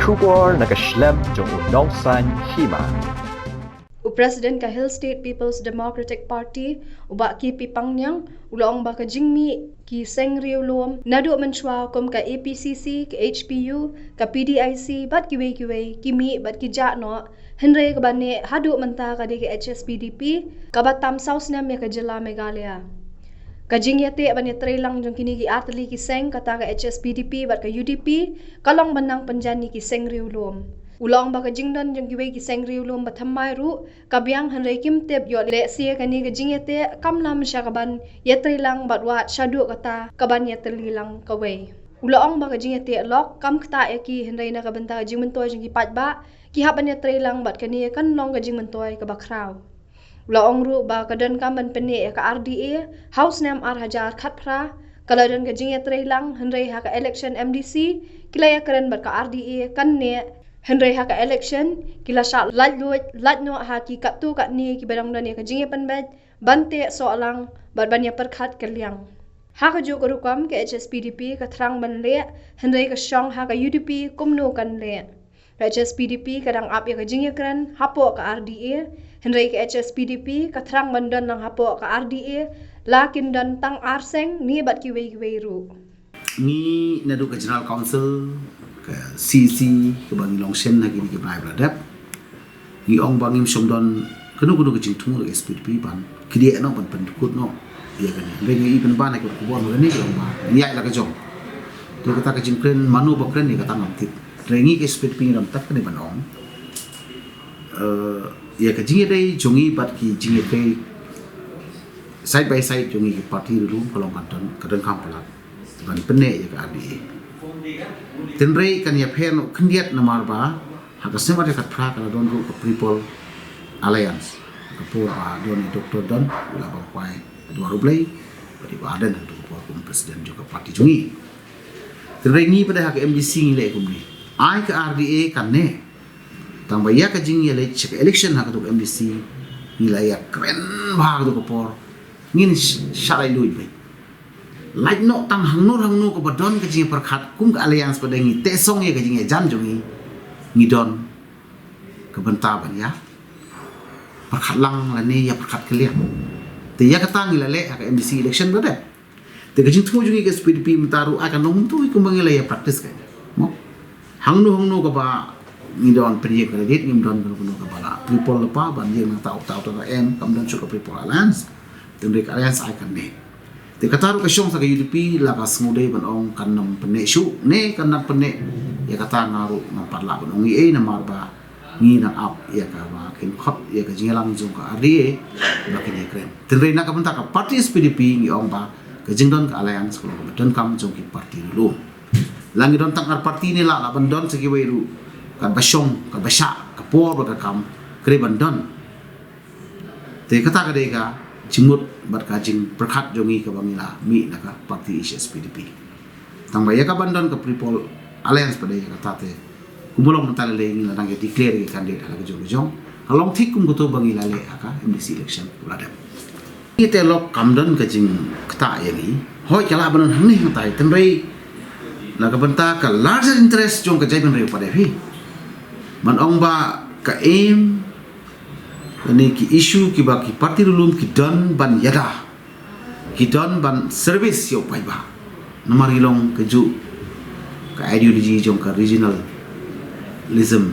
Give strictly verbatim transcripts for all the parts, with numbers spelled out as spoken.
Khubor na ka shlem jong u Nongsaiñ Hima. U President ka Hill State People's Democratic Party, u Bah K P Pangniang, u la ong ba ka jingmih ki seng riewlum naduh mynshwa kum ka A P C C, ka H P U, ka P D I C bad kiwei kiwei, ki mih bad ki jah noh, hynrei kaba neh haduh mynta ka dei ka H S P D P, kaba tam saw snem ïa ka jylla Meghalaya. Ka jingïateh ban ïatreilang jong kine ki artylli ki seng, kata ka H S P D P bad ka U D P, ka long ban nang pynjan ïa ki seng riewlum. U la ong ba ka jingdon jong kiwei ki seng riewlum ba thymmai ruh ka biang, hynrei kim tip ïoh lehse kane ka jingïateh kam lam sha kaban ïatreilang bad wat shaduh kata kaban ïatreilang kawei. U la ong ba ka jingïateh lok kam ktah ïa ki, hynrei na ka bynta ka jingmyntoi jong ki paidbah, ki hap ban ïatreilang bad kane kan long ka jingmyntoi kaba khraw. U la ong ruh ba ka donkam ban pynneh ïa ka R D A ha u snem ar hajar khatphra, ka la don ka jingïatreilang, hynrei ha ka election M D C ki la ïakren bad ka R D A kan neh, hynrei ha ka election ki la shah laitluid, lait noh ha ki katto katne kiba dang don ïa ka jingïapynbeit ban teh soh lang bad ban ïapyrkhat kylliang. Ha kajuh ka rukom ka H S P D P ka thrang ban leh, hynrei ka shong ha ka U D P kumno kan leh. Ka H S P D P ka dang ap ïa ka jingïakren hapoh ka R D A, hynrei ka H S P D P ka thrang ban don lang hapoh ka R D A, la kin don tang ar seng ne bad kiwei kiwei ruh. Ngi naduh ka General Council, ka C E C, kaba ngi long shen ha kine ki bnai ba la dep, ngi ong ba ngim shym don kano kano ka jingthmu da ka H S P D P ban khlieh noh, ban pyndkut noh ïa kane. Hynrei ngi i pynban ha ka khubor ba kane ka long ba ngi ïaid la ka jong. Te kata ka jingkren mano ba kren ïa kata ngam tip. Hynrei ngi ka H S P D P ngi dang tep kane ban ong, eh, ïa ka jingïadei jong ngi bad ki jingïadei side by side jong ngi ki party riewlum ka long ka don, ka donkam palat ban pynneh ïa ka R D A. Hynrei kan ïapher noh khyndiat namar ba ha ka snem ar hajar khatphra ka la don ruh ka People Alliance. Ka por ba don i Doktor Don, u la ban kwai ha dwar U Blei, bad i Bah Ardent ha ka por kum president jong ka party jong ngi. Hynrei ngi pat ha ka M D C ngi leh kumne. Ai ka R D A kan neh. Tang ba ïa ka jingïaleit sha ka election ha kato ka M D C ngi la ïakren bha ha kato ka por. Ngin sh-, shah laitluid beit. Lait noh tang hangno hangno kaba don ka jingïapyrkhat kum ka alliance, pat ngi teh song ïa ka jingïajan jong ngi, ngi don ka bynta ban ïapyrkhat lang lane ïapyrkhat kylliang. Te ïa kata ngi la leh ha ka M D C election ba dep. Te ka jingthmu jong ngi ka H S P D P mynta ruh ai kan long kumto kumba ngi la ïa practice ka. Mo? Hangno hangno kaba ngi don pynïeng candidate, ngim don kano kano kaba la triple lypa ban ïeng nangta uta uta, em, kam don shuh ka People Alliance. Te hynrei ka alliance ai kan neh. Te kata ruh ka shong sa ka U D P la ka sngewdei ban ong kan nym pynneh shuh ne kan nym pynneh. Ïa kata nga ruh ngam pat lah ban ong ei ei namar ba ngi nang ap ïa kaba kin khot ïa ka jingïalang jong ka R D A ba kin ïakren. Te hynrei na ka bynta ka party H S P D P ngi ong ba ka jingdon ka alliance ka long kaba donkam jong ki party riewlum. La ngi don tang ar party ne la lah ban don sa kiwei ruh, katba shong, katba shah, ka por bad ka kam ka dei ban don. Te kata ka dei ka jingmut bad ka jingpyrkhat jong ngi kaba ngi la mih na ka party H S P D P. Tang ba ïa ka ban don ka People Alliance pat ïa kata te kumba long mynta lei lei ngi la dang ïa declare ïa ki candidate ha la ka jong ka jong. Ka long thik kum kato ba ngi la leh ha ka M D C election ba la dep. Ngi te lok kam don ka jingktah ïa ngi. Hooid ka lah ban don hangne hangtai, te hynrei na ka bynta ka larger interest jong ka jaitbynriew pat ïa phi. Ban ong ba ka aim lane ki issue kiba ki party riewlum ki don ban ïada, ki don ban service ïa u paidbah. Namar ngi long kajuh ka ideology jong ka regionalism,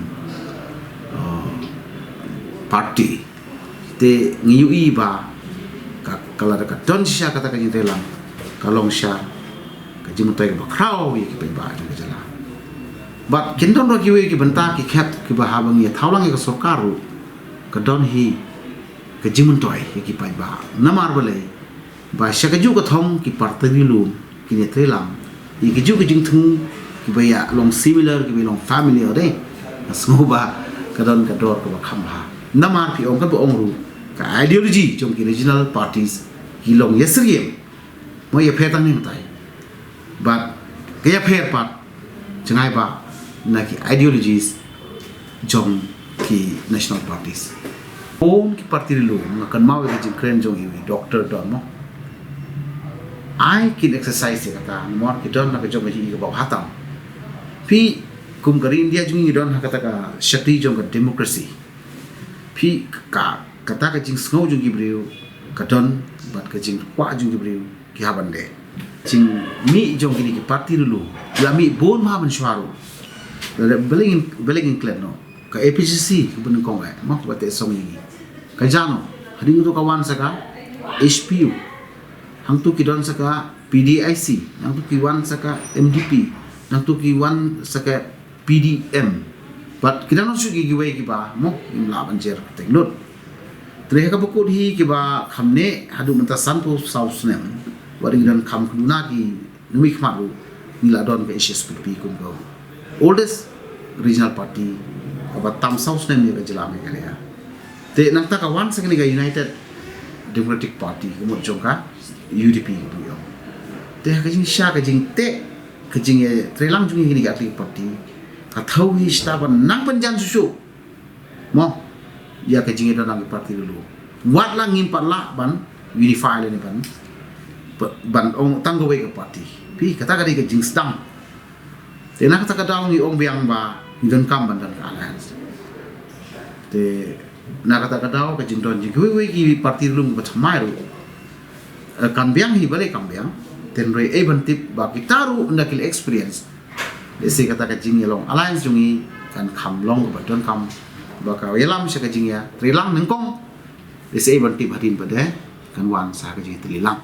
uh, party. Te ngi ïohi ba ka, ka lada ka don shisha kata ka jingtreilang ka long shisha ka jingmyntoi kaba khraw ïa ki paidbah jong ka jylla. Bad kin don ruh kiwei ki bynta ki khet kiba haba ngi ïa thaw lang ïa ka sorkar ruh ka don hi ka jingmyntoi ïa ki paidbah. Namar balei? Ba sha kajuh ka thong ki party riewlum kin ïa treilang ïa kajuh ka jingthmu kiba ïa long similar, kiba ïa long familiar de. Nga sngew ba ka don ka dor kaba kham bha. Namar phi ong kaba ong ruh ka ideology jong ki regional parties ki long ïasyriem. Mo, ïapher tang ne hangtai. Bad ka ïapher pat jngai ba na ki ideologies jong ki national parties. Bun ki party riewlum, nga kynmaw ïa ka jingkren jong i Doctor Don mo. Ai kin exercise ïa kata, namar ki don na ka jong ka jingïakhun kaba bha tam. Phi Kum ka ri India jong ngi don ha kata ka shakri jong ka democracy. Phi ka, kata ka jingsngew jong ki briew ka don, bad ka jingkwah jong ki briew ki hap ban leh. Jingmih jong kine ki party ruh, ki la mih bun bha mynshuwa ruh. Balei ngin, balei ngin klet noh? Ka A P H L C kaba nyngkong eh, mo, kaba teh song ïa ngi. Ka jia noh? Hadien kata ka wan sa ka H P U. Hangto ki don sa ka P D I C, hangto ki wan sa ka M D P, hangto ki wan sa ka P D M. Bad ki dang don shuh ki, kiwei kiba, mo, ngim lah ban jer kyrteng lut. Te ha kaba kut hi, kiba kham neh haduh mynta sanphew saw snem, wat ngi don kham khlem da ki nongmihkhmat ruh, ngi la don ka H S P P kum ka oldest regional party kaba tam saw snem ïa ka jylla Meghalaya. Te nangta ka wan sa kane ka United Democratic Party, ka mut jong ka U D P kaba ïong. Te ha ka jingshisha, ka jingteh, ka jingïatreilang jong ngi kine ki artylli ki party, ka thew hi shata ban nang pynjan shuh shuh, mo, ïa ka jingïadon lang ki party ruh. Wat la ngim pat lah ban unify lane ban, ban ong tang kawei ka party. Phi, kata ka dei ka jingsdang. Te na kata ka daw ngi ong biang ba ngi donkam ban don ka alliance. Te na kata ka daw, ka jingdon jong kiwei kiwei ki party ruh kaba thymmai ruh, eh, kan biang hi, balei kam biang? Te hynrei ai ban tip ba kita ruh ynda ki la experience, lehse kata ka jingïalong alliance jong ngi kan kham long kaba donkam, ba ka ïalam sha ka jingïatreilang nyngkong, lehse ai ban tip hadien pat de kan wan sa ka jingïatreilang.